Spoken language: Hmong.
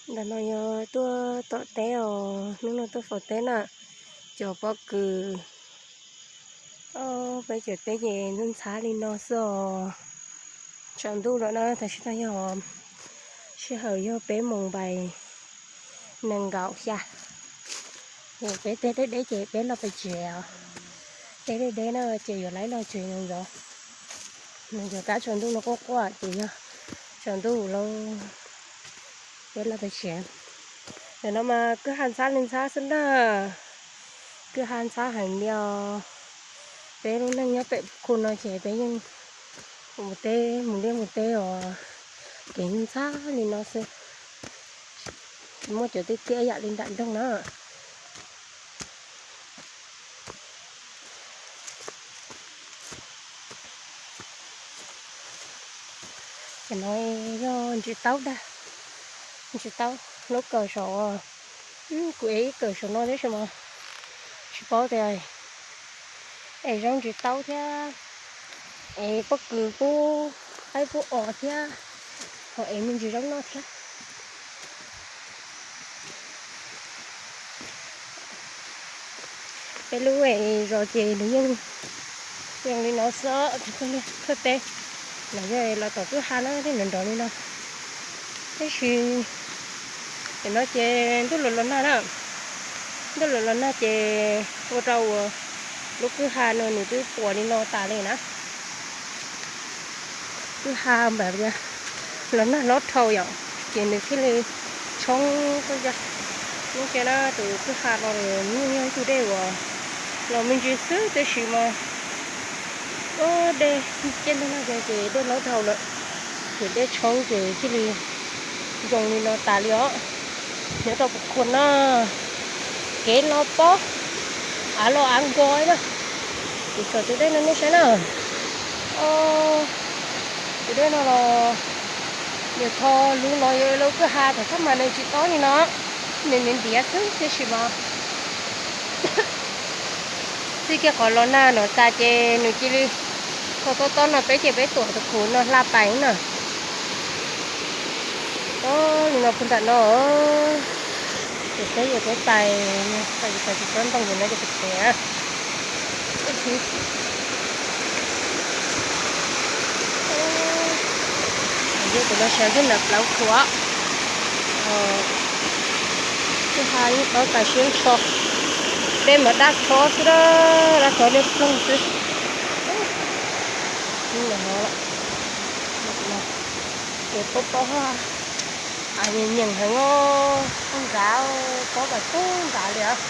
Ntawm no yog tuaj tom teb os, hnub no tuaj faus teb na, cov pob kws. Peb cov teb ces ntxhab ntxhab li no xwb os. Tsaus ntuj lawm na, tam sim no yog sij hawm yog peb moos npaim nees nkaum xya. Peb teb deb deb ces peb los pem tsev os. Teb deb deb na ces yuav laib los tsev no ntxov. Nws cov kab tsaus ntuj no quaj quaj ces yog tsaus ntuj lawm peb los pem tsev. Ntawm no mas kwj ha ntxhab li ntxhab xwb na. Kwj ha ntxhab heev li os. Peb lub neej nyob pem khu no ces peb yeej mus teb mus liaj mus teb os, kev ntxhab li no xwb. Tsis muaj cov tiaj tiaj yam li nram nroog na. Cov no yog ntsis taub dag, ntsis taub lub kawm saum, kuv ev ib kawm saum no tib si mas tsis paub tias es zaub ntsis taub thiab, es pob kws pub qaib pub os thiab, ho es me ntsis zaub noj thiab. Peb lub zos ces nws yeej zoo li no xwb, tsis muaj liaj thaj teb, los yog los tom kwj ha na thiaj nrov nrov li no. Tab sis tam no ces ntuj los los nag na, ntuj los los nag ces ua rau uas lub kwj ha no nws twb puas li no tas li na. Kwj ha npam los nag hlob dhau yom, ces nws thiaj li tshoob tuaj ya. Lub tsev na tus kwj ha no nws yeej yog ib tug dej uas los me ntsis xwb tab sis mas dej ciaj ntev no ces dej hlob dhau lawm, ces dej tshoob ces thiaj li zoo li no tas li os. Nyob rau puas khuam na, kev los pob, av los av nkaus na. Kuv tsom tus dej no nej saib na. Tus dej no los nws tho lub no yuav lub kwj ha thaum thab mas nws tsis tob li no, nws nws ntiav xwb tiam sis mas txij kiag qhov los nag no tas ces nws cia li tho tob tob no peb ces peb tuam tus khuam no hla pais na. Tob li no puag nram no, ces peb yuav peb pais, pais tsis tau ntoo ces no ces pem pem. Yog tus no sawv kiag ntawm plawv khuam, kwj ha yeej tob tas siab nrho, dej mas dab tsho xwb, dab tsho dej ploog xwb. Ces pob pob, av nyeem nyeem heev os, nrad, pob tas tub nrad li os.